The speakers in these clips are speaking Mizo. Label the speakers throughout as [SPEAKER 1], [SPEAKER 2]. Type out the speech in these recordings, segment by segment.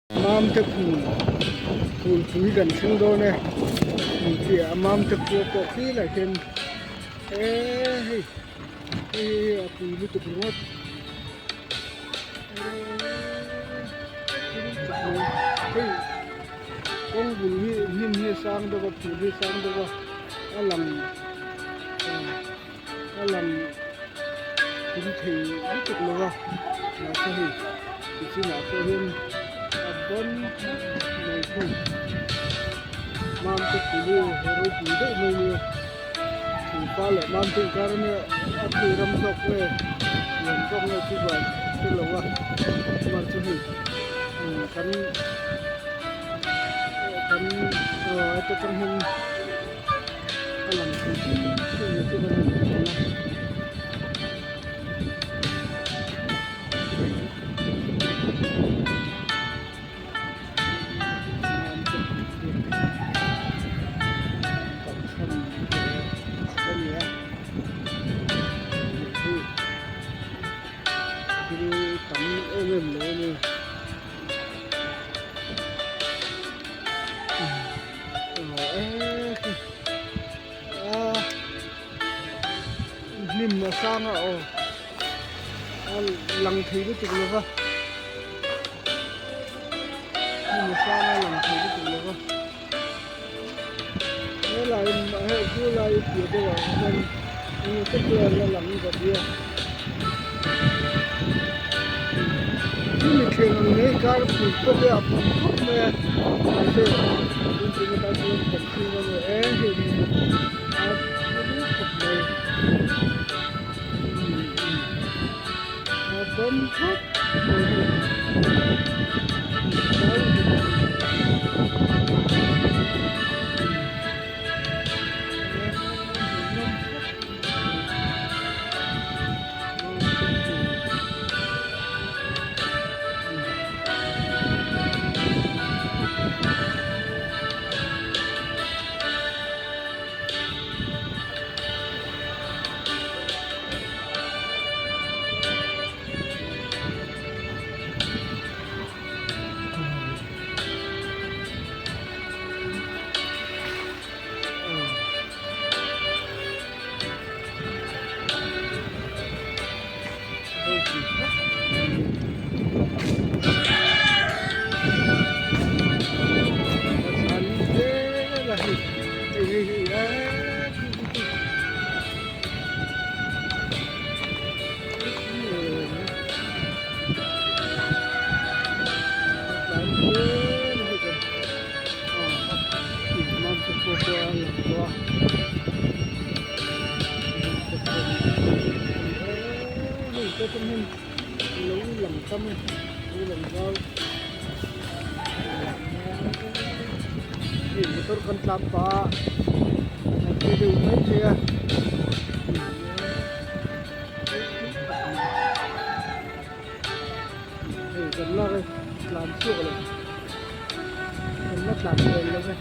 [SPEAKER 1] Mamte phul phul pui kan thleng dawn e hei khi a mamte khua pawh khi lah hian eee hei hei hi a pui lutuk ringawt eee hei kawng bul hi hnim hi a sang deuh a phul hi a sang deuh a a lang a lang kim thei lutuk lo a mahse hei ti chinah pawh hian a ban thlap mai thung mamte pulu ropui deuh mai nia thingpa leh mamte inkar ania a phei ram zawk nge lian zawk nge chu zan hre lo a chuan chu hei kan kan heta tang hian. A lang thei chin chin hi chu kan han hmu ang a. Thil tam em em lo a ni. Hnim a sang a aw a lang thei lutuk lo va hnim a sang a lang thei lutuk lo va helai hei chu lai piah deuh ah hian eng te pawh a la lang ta nia chumi thleng ang mai kar pui pawh hi a pui khawp mai a mahse tun tum atan chuan kan thlir a ni e hei hi a pui khawp mai a bawm khawp mai hei. Motor kan tlan pah a an ti deuh mai thei a hei kan lak e tlan chhuak lo kan la tlan hmel lo ve.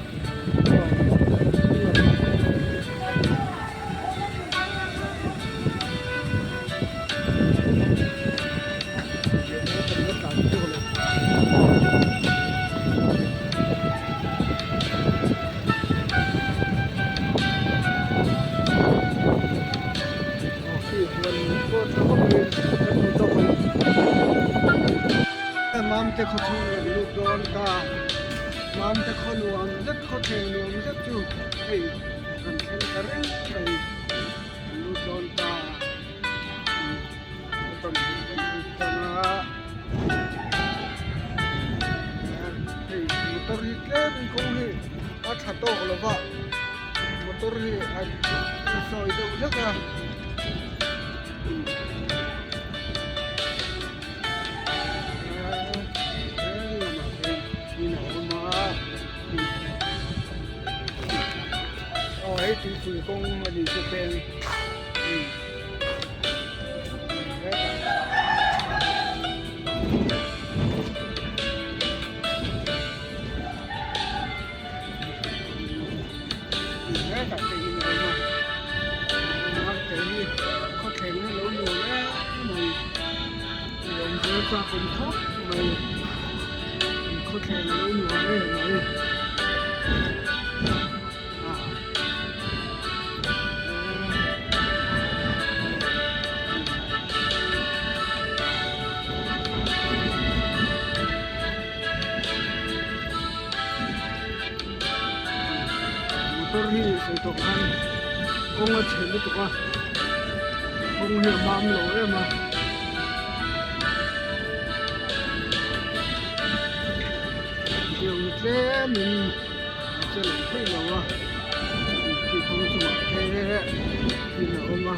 [SPEAKER 1] Mamte khaw chhung rawn lut dawn ta Mamte khaw nuam zet khaw thleng nuam zet chu hei kan thleng ta reng mai kan lut dawn ta. Hei motor hi tlem in kawng hi a tha tawk lo va motor hi a sawi deuh hlek a. Aw hei tuipui kawng a ni chu peng. Khawthleng a lo nuam em mai. Motor hi sawi tawh khan kawng a chhe lutuk a kawng hi a mam lo em a. Tiang tlem in a che lo thei lo a khi kawng chungah te thil a awm a.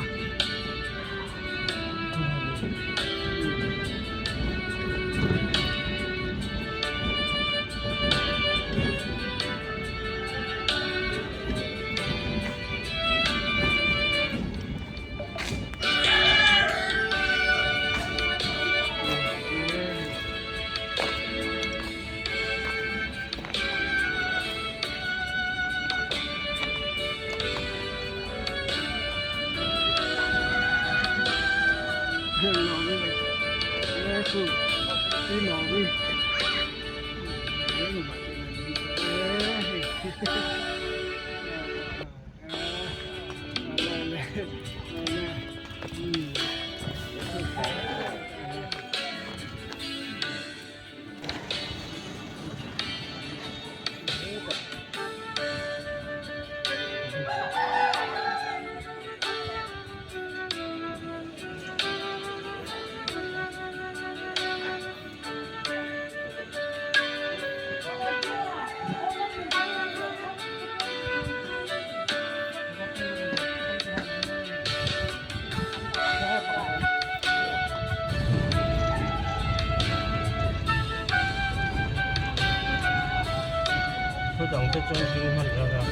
[SPEAKER 2] Thudang te chuan ding hman reng a.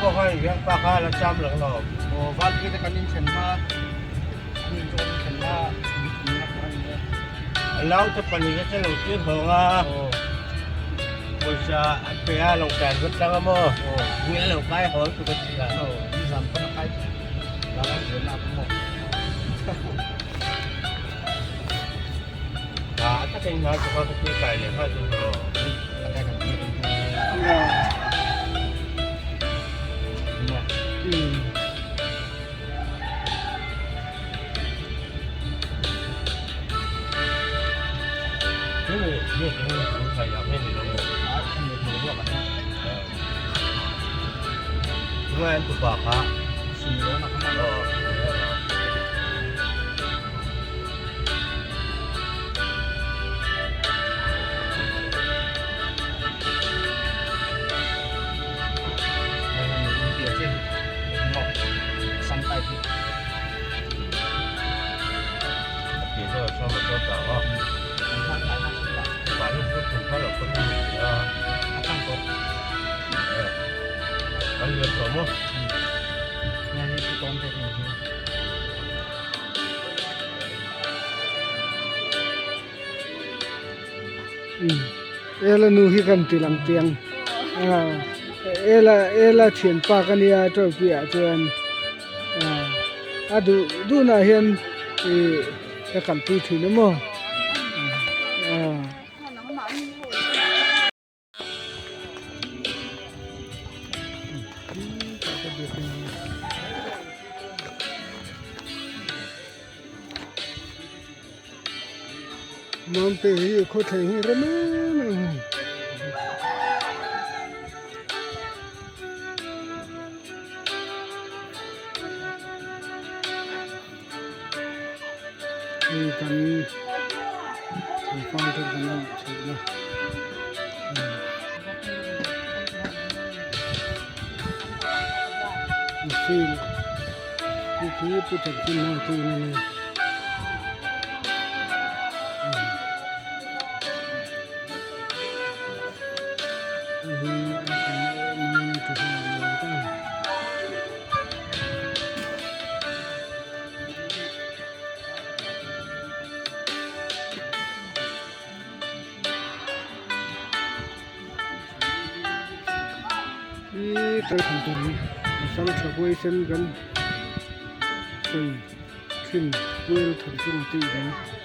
[SPEAKER 2] Pawh khan hian pa kha la cham leh lo.
[SPEAKER 3] Aw Valpui te kan inthlen hma an in chu kan inthlen hma
[SPEAKER 2] A naute pahnih te lo tir hawng a, pawisa a pe a lo kai vat tlang a maw? Ngil lo kai haw chu ka ti a. Tha takin hna chu ka ti kai leh nghal chu maw?
[SPEAKER 1] Ela nu hi kan ti lang tiang ela ela thianpa ka nia tawlhpui ah chuan a duh duhnah hian ih ka kalpui thin a maw. Mawmte hi khaw thleng hi rem em em a ni. Hei kan thingfang te kan awm thin a. Field hi khi pu that chin ho chu in a ni. Hei hi a kan em em a ni. Hi Lalthantum pasal tha huaisen kan sawi thin Pu Elthanchunga tih mai.